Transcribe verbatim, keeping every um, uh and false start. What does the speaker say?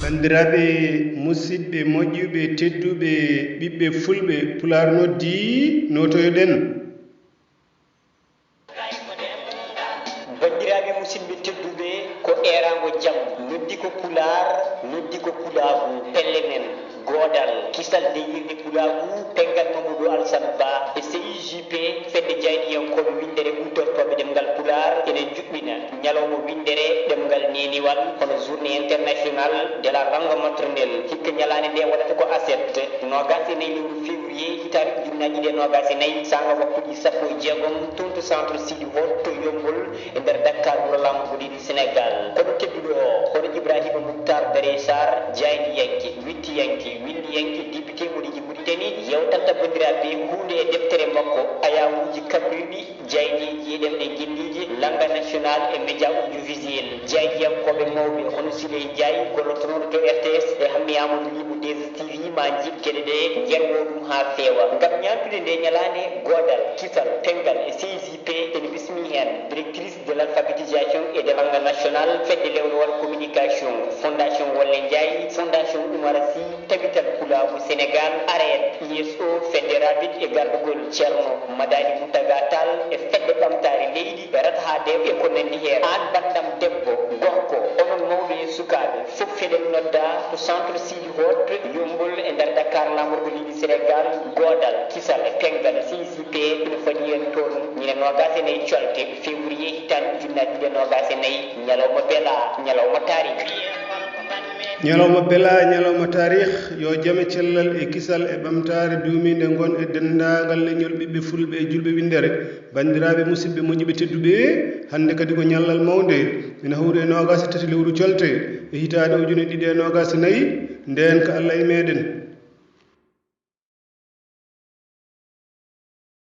Banndiraaɓe musidɓe moƴƴuɓe tedduɓe ɓiɓɓe fulɓe, Pulaar noddii, nootoyoɗen. Banndiraaɓe musidɓe tedduɓe, ko eeraango jam noddi ko Pulaar, noddi ko Pulaagu, pelle men, goodal, kisal, deyirde Pulaagu, penngal Mamadou Alassane Ba e C I J P, fedde jaayndiyankooɓe winndere huutortooɓe ɗemngal Pulaar, ene njuɓɓina ñalawma winndere ɗemngal neeniwal, hono Journée internationale de la langue maternelle. Hikka ñalaande nde waɗata ko aset, noogaas e nayi lewru février, hitaande ujunnaaji ɗiɗi e noogaas e nayi, saanga waktuuji sappo e jeegom, toon to centre Sidi Hott to Yombol, e nder Dakar, wuro laamorgo leydi Senegaal. Kono tedduɗo o, hono Ibrahima Moutar Darey Sarr, jaayndiyanke, wiɗtiyanke, winndiyanke, député mo leydi Mauritanie, yewtanta banndiraaɓe huunde e deftere makko, Ayawuuji kaɓrirɗi, jaayndeeji e ɗemɗe ngenndiije, langue nationale e média audiovisuel. Jaayndiyankooɓe mawɓe hono Siley Njaay, gollotooɗo to R T S, e Hammi Amadou Ly mo deux S T V, maa njiɗ geɗe ɗe, njerwoo ɗum haa feewa. Ngam ñaantude nde ñalaande, goodal, kisal, penngal e C I J P ene bismii heen directrice de l'alphabétisation et de langue nationale, fedde lewlowal communication, Fondation Wolle Njaay, Fondation Oumar Sy, Tabital Pulaagu Senegaal, ARED, I S O, fedde Rabit e gardagol Ceerno Madani Mountaga Tall e fedde ɓamtaare leydi, Ratahade e ko nanndi heen. Aan banndam debbo, gorko, onon mawɓe e sukaaɓe, fof eɗen nodda to centre Sidi Hott, Yombol e nder Dakar, laamorgo leydi Senegaal, goodal, kisal e penngal, C I J P, ina fadi en toon, ñande noogaas e nayi colte février, hitaande ujunnaaji ɗiɗi e noogaas e nayi, ñalawma belaa, ñalawma taariik. Ñalawma belaa, ñalawma taariik, yo jam e cellal e kisal e ɓamtaare duumiinde ngon e denndaangal leñol ɓiɓɓe fulɓe e julɓe winndere. Banndiraaɓe musidɓe moƴƴuɓe tedduɓe, hannde kadi ko ñallal mawnde, ina hawri e noogaas e tati lewru colte e hitaande ujune ɗiɗi e noogaas e nayi, ndeen ko Allah e meeɗen.